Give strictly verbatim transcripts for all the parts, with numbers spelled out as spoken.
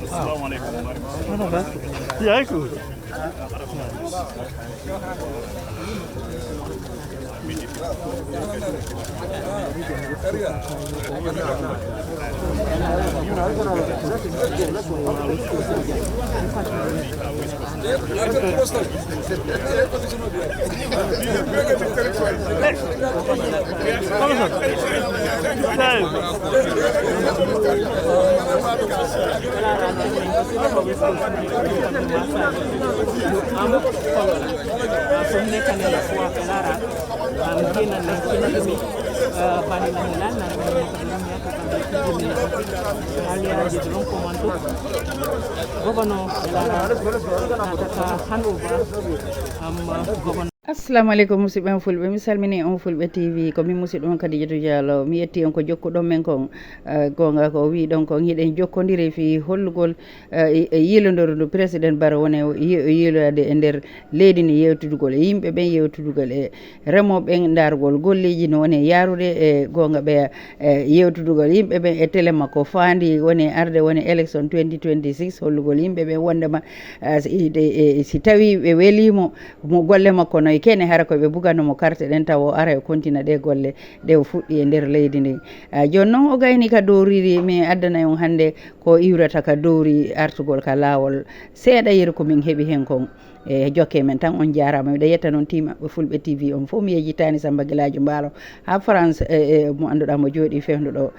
Assalamu alaikum. Yayi ko. Gouverneur Elara natata handover, um, gouverneur. Assalamu aleykum, musidɓe on fulɓe. Mi salmini on fulɓe T V. Ko min musidɗo on Kadijatu Diallo. Mi yetti on ko jokkuɗon men kon. Eh, goonga ko wiɗon kon, hiɗen jokkondiri fii hollugol, eh, e, e yiilondoro ndu Président Barrow woni e yi-, yiiloyaade e nder leydi ndi, yewtidugol e yimɓe ɓen, yewtidugol e remooɓe ɓen, ndaarugol golleeji no woni e yaarude e goonga ɓeya, eh, yewtidugol yimɓe ɓen e tele makko faandi woni arde woni élection twenty twenty-six, hollugol yimɓe ɓen wonndema, eh, si, e, e, si tawii ɓe weliimo mo golle makko no e kene, hara ko ɓe bugano mo carte ɗen tawa o ara e kontina ɗe golle ɗe o fuɗɗi e nder leydi ndi. Ah, jooni noon o gayni ka dowriiri mi addana on hannde ko iwrata ka dowri artugol ka laawol. Seeɗa yeru ko min heɓi heen kon. E jokke men tan, on jaaraama. Miɗa yetta noon tiimaɓɓe Fulɓe T V on fof. Mi yejjitaani Samba Gilaajo Mbaalo haa France, e, e, mo annduɗaa mo jooɗii fewndo ɗo,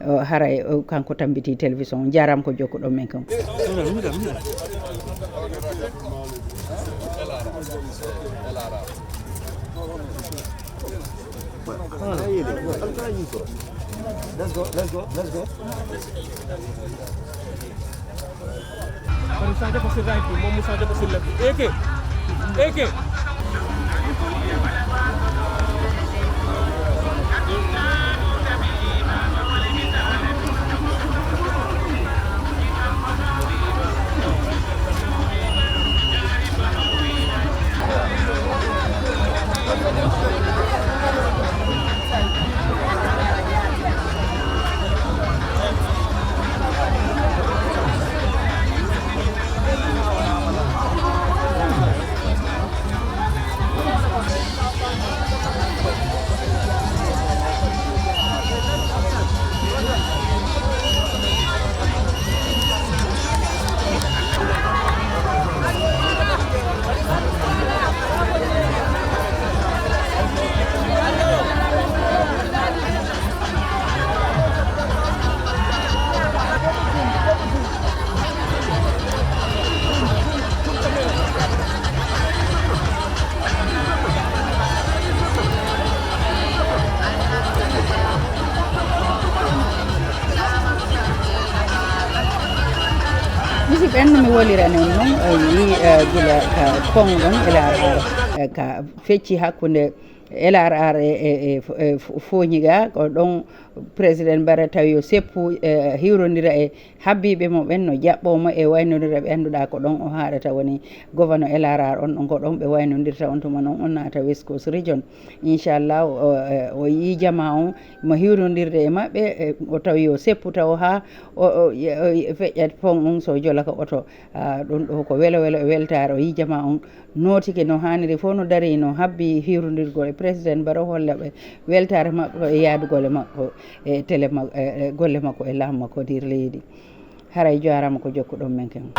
o, haray, o, kanko tambitii télévision. On jaaraama ko jokkuɗon men kon. Let's go, let's go, let's go. Moussa Diop sur right bi, moom Moussa Diop sur left bi. A K, A K. Musidɓe, no mi wolirani on noon, eh, wi, eh, gila ka Pont ɗon, L R R, eh, ka fecci hakkunde L R R e, e, e, e Fo-, Foñiga, ko ɗon Président Barrow tawi yo seppu, eh, hiwrondira e habbiiɓe mo ɓen, no jaɓɓoo mo e waynondira ɓe annduɗaa ko ɗon o haaɗata, woni gouverneur L R R on, ɗon ko ɗon ɓe waynondirta on tuma noon, on naata West Coast Region. Inchallah, o, eh, o yii jamaa on, mo hiwrondirde e maɓɓe, eh, o tawi yo seppu taw haa o, o, o, o feƴƴat pont on so jola ka oto. Ah, ɗum ɗo ko welo welo e weltaare, o yii jamaa on nootike no haaniri fof, no darii, no habbi hiwrondirgol e Président Barrow, holla ɓe weltaare makko e yaadugol e makko e tele ma-, e, e golle makko e laamu makko nder leydi. Haray jaaraama ko jokkuɗon men ken.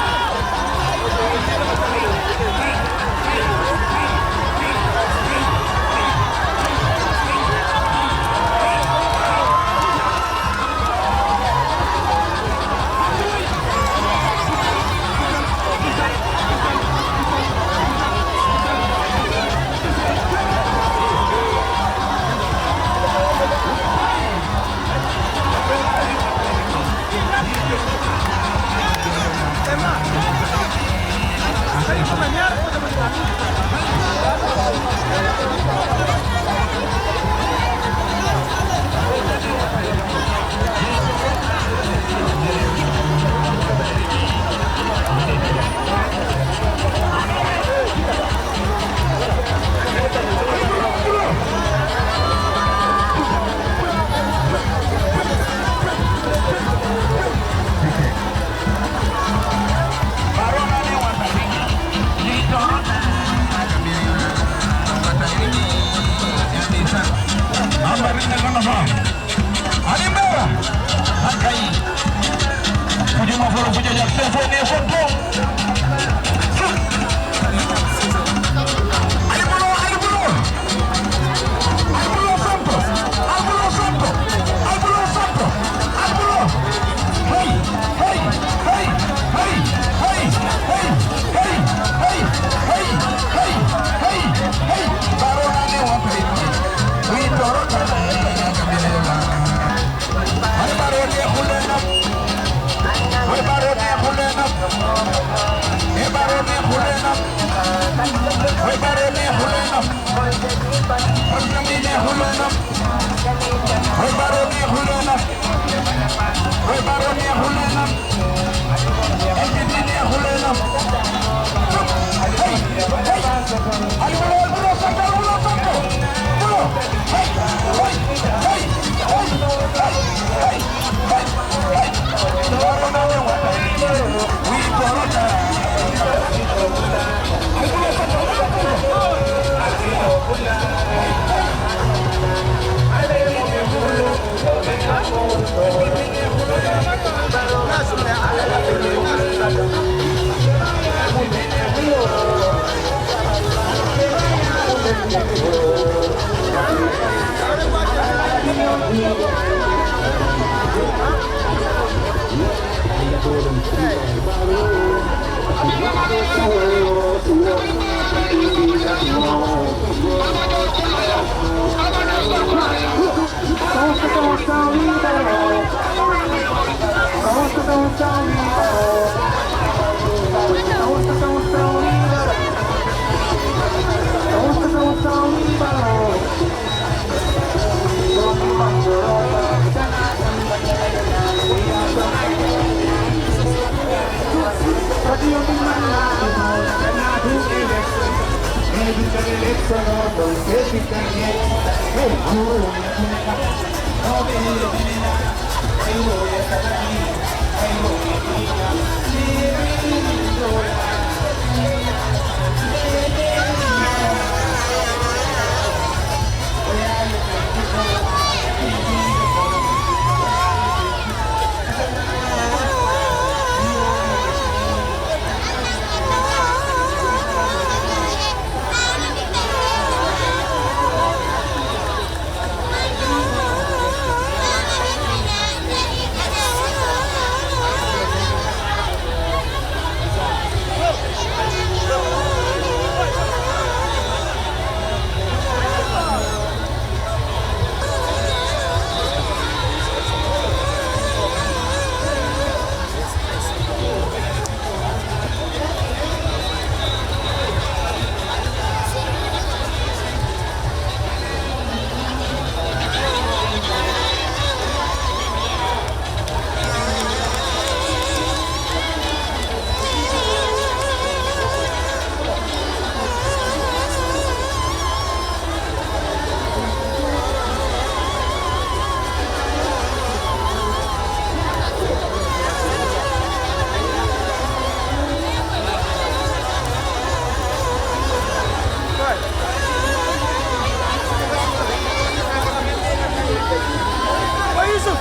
Boy Yusuf!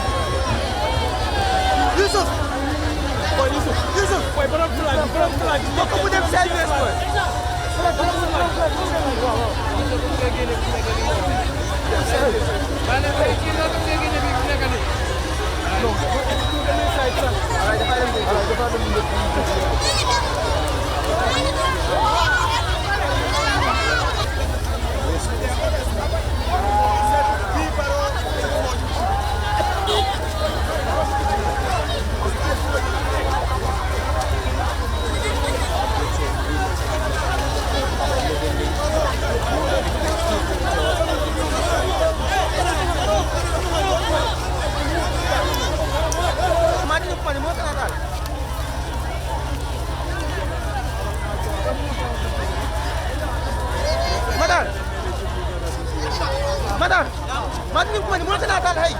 Yusuf! Boy Yusuf! Yusuf! Boy, borom flag, borom flag. Mbokk mu dem service, boy. Madar! Madar! Madar, ni kuma ni mun kana tal hai.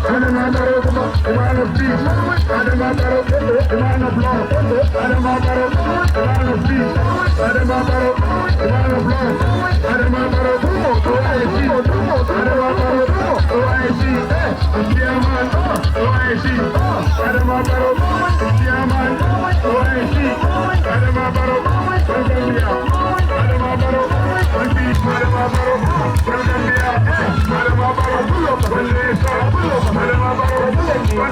Adama Barrow, a man of peace. Adama Barrow, a man of love. Adama Barrow, a man of peace. Adama Barrow, a man of love. Adama Barrow, O I C. Adama Barrow, O I C. Eh, Chairman, O I C. Adama Barrow, Chairman, O I C. Adama Barrow, Gambia. Adama Barrow, Gambia. Adama Barrow, Gambia. Adama Barrow, pull up, pull up, pull up. Adama Barrow, pull up, pull up.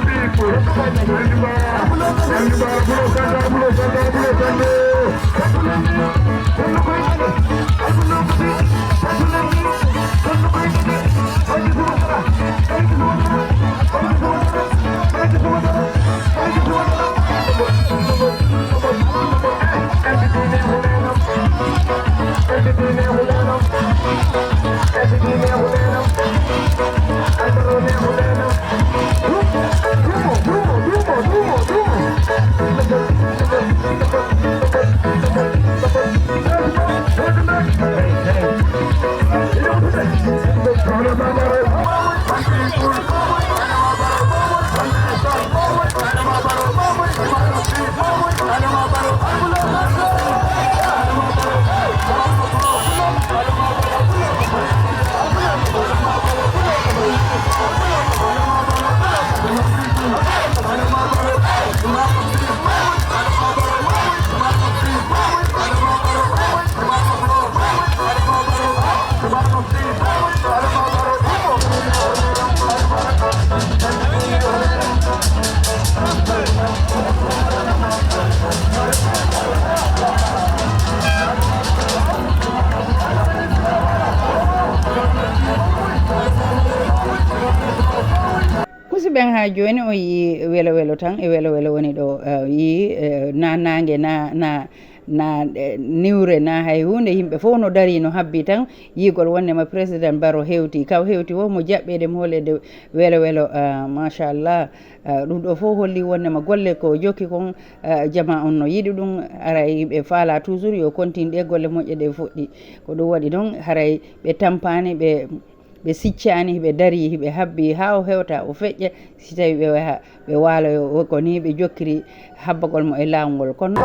Ɓen haa jooni o yii welo welo tan, e welo welo woni ɗo, eh, yii, eh, na naange, na, na, na, eh, niwre, na hay huunde, yimɓe fof no darii, no habbii tan yiigol wonnde ma président Barrow hewtii. Kaw hewtii fof mo jaɓɓeede, mo holeede welo welo, eh, machallah. Eh, ɗum ɗo fof holli wonnde ma golle ko jokki kon, eh, jamaa on no yiɗi ɗum, haray ɓe faala toujours yo continue ɗe golle moƴƴe ɗe fuɗɗi. Ko ɗum waɗi noon haray ɓe tampaani, ɓe ɓe siccaani, ɓe darii, ɓe habbii haa o hewta, o feƴƴa, si tawii ɓe waha, ɓe waaloyo, ko nii ɓe jokkiri habbagol mo e laawol ngol. Kono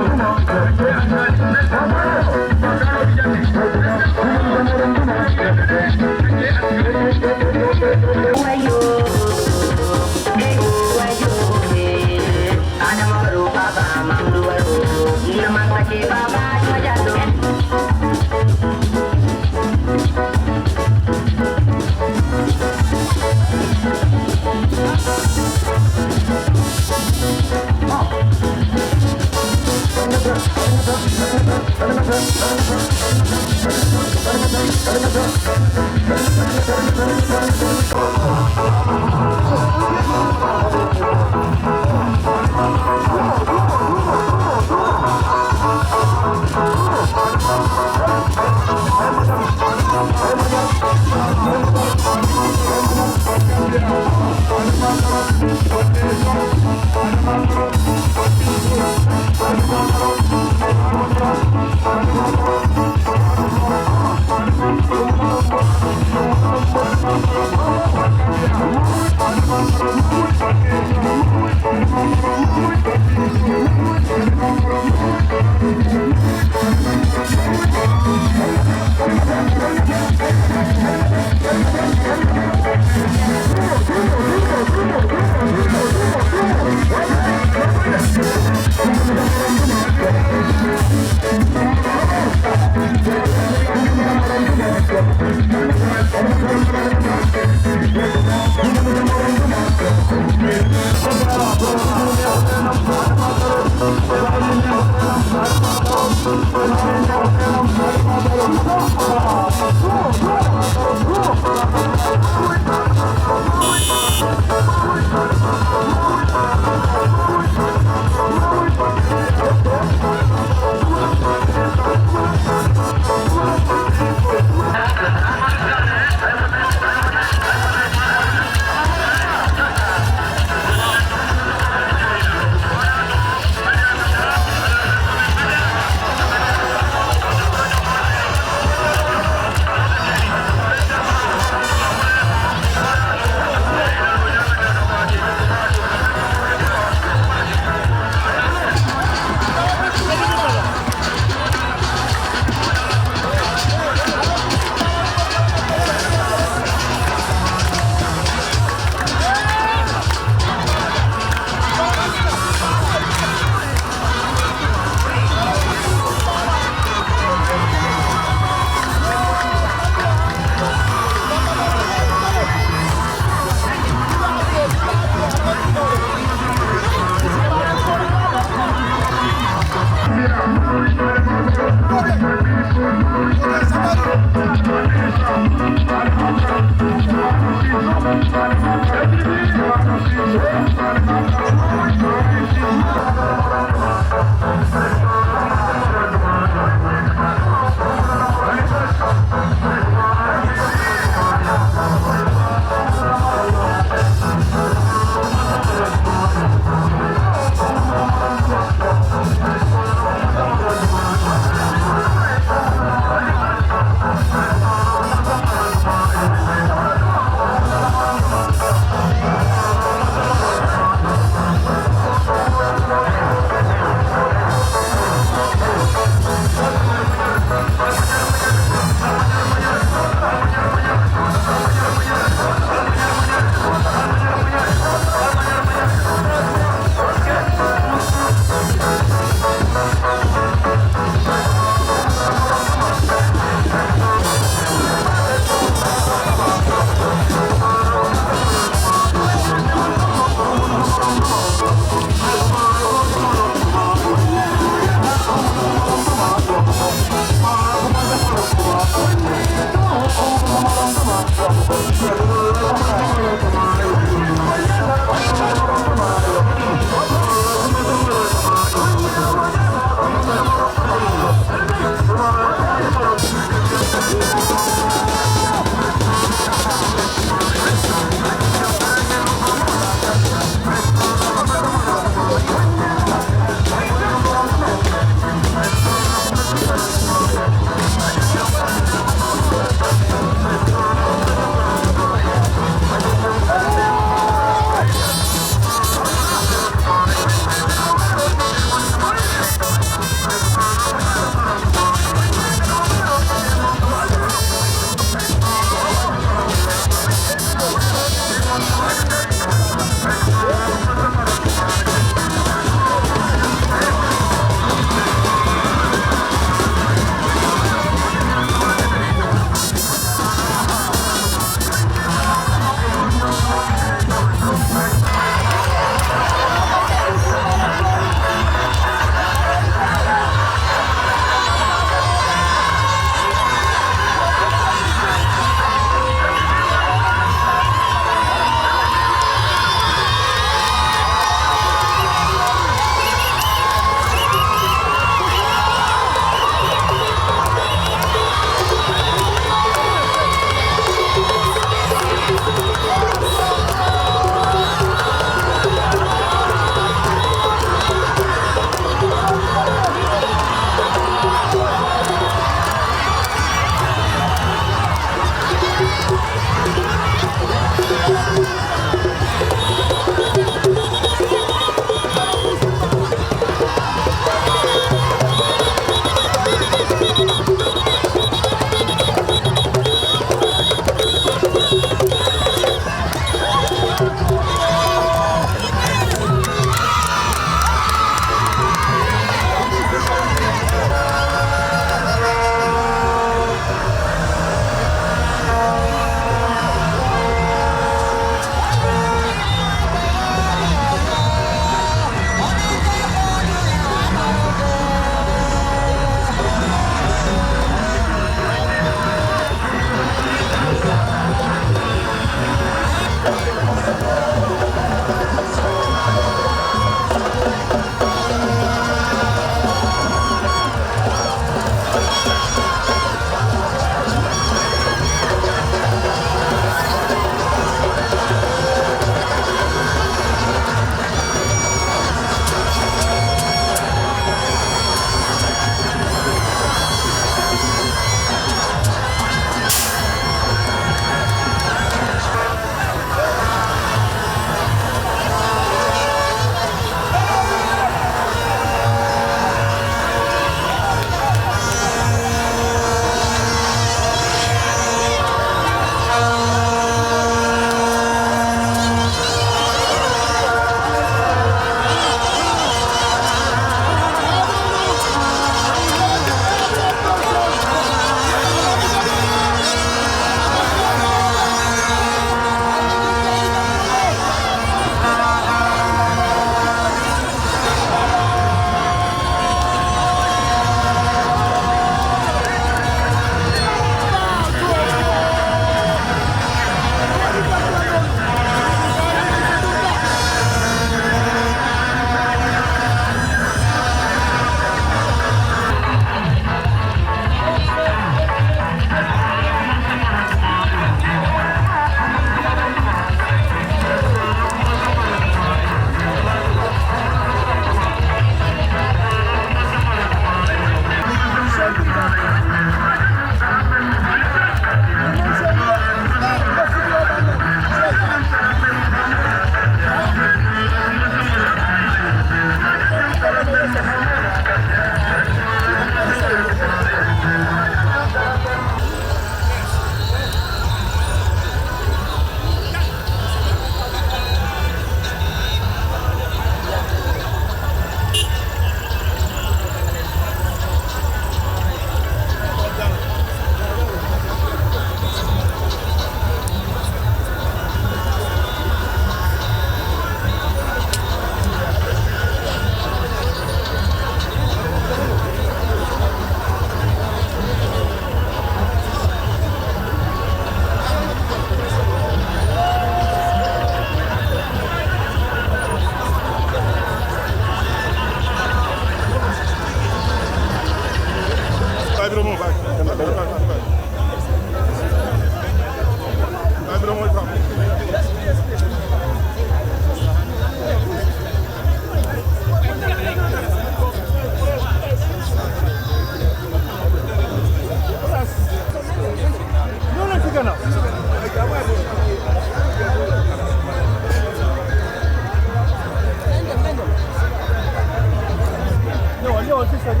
Ñëwal,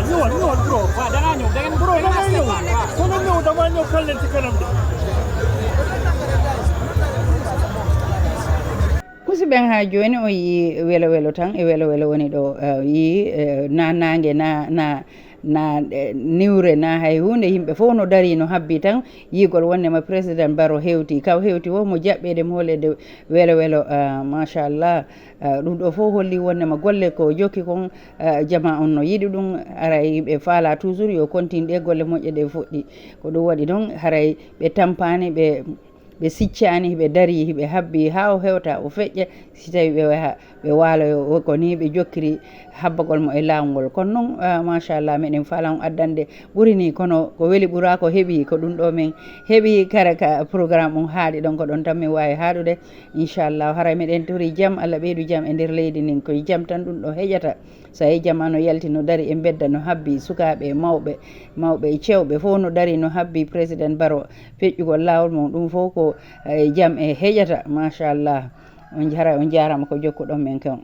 ñëwal, ñëwal, bro. Waaw, da ngaa ñëw, da ngeen, bro, da ngaa ñëw. Kono ñëw, dama ñëw kal leen ci kanam de. Musidɓe, haa jooni o yii welo welo tan, e welo welo woni ɗo, eh, yii, eh, na naange, na, na, na, eh, niwre, na hay huunde, yimɓe fof no darii, no habbii tan yiigol wonnde ma président Barrow hewtii. Kaw hewtii fof mo jaɓɓeede, mo holeede welo welo, ah, machallah. Ah, ɗum ɗo fof holli wonnde ma golle ko jokki kon, ah, jama on no yiɗi ɗum, aray ɓe faala toujours yo continue ɗe golle moƴƴe ɗe fuɗɗi. Ko ɗum waɗi noon, haray ɓe tampaani, ɓe ɓe siccaani, hiɓe darii, hiɓe habbii haa o hewta, o feƴƴa. Si tawii ɓe waha, ɓe waaloyo, ko nii ɓe jokkiri habbagol mo e laawol ngol. Kono noon, ah, machallah, meɗen faala on addande ɓuri nii, kono ko weli ɓuraa ko heɓi, ko ɗum ɗo men heɓi kare ka programme on haaɗi ɗon, ko ɗon tan min waawi haaɗude. Inchallah, haray meɗen tori jam, Allah ɓeydu jam e nder leydi ndin. Ko jam tan ɗum ɗo heƴata. So e jam ano yalti no dari e mbedda no habbi sukaaɓe e mawɓe, mawɓe e cewɓe fof no dari no habbi président Barrow feƴƴugol laawol mum. Ɗum fof ko, eh, jam e heƴata, machallah. On jara-, on jaarama ko jokkuɗon men kon.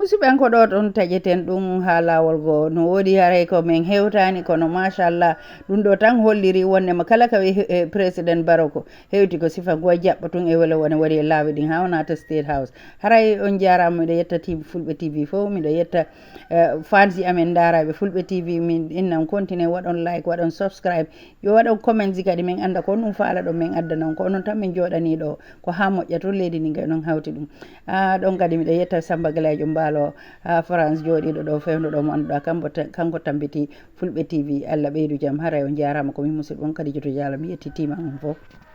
Musidɓe, ko ɗo ɗon taƴeten ɗum haa laawol goo. No woodi haray ko min hewtaani, kono machallah, ɗum ɗo tan holliri wonnde ma kala ka wi-, eh, président Barrow ko hewti ko sifa goo jaɓɓa tun e welo wona waɗi e laawi ɗin haa o naata State House. Haray on jaaraama, miɗo yetta T V, Fulɓe T V fof, miɗo yetta, eh, fans ji amen ndaaraaɓe Fulɓe T V, min innan continue waɗon like, waɗon subscribe, yo waɗon comment ji kadi, min annda ko on ɗum faala ɗon, min adda non. Ko onon tan min jooɗanii ɗo, ko haa moƴƴa toon leydi ndi kay non hawti ɗum. Ah, ɗon kadi miɗo yetta Samba Galeejo Mbaalo, ah, France jooɗiiɗo ɗo fewndo ɗo mo annduɗaa kambo ta-, kanko tambiti Fulɓe T V. Allah ɓeydu jam, haray on jaaraama, ko min musidɗo on Kadijatou Diallo, mi yettitiima on fof.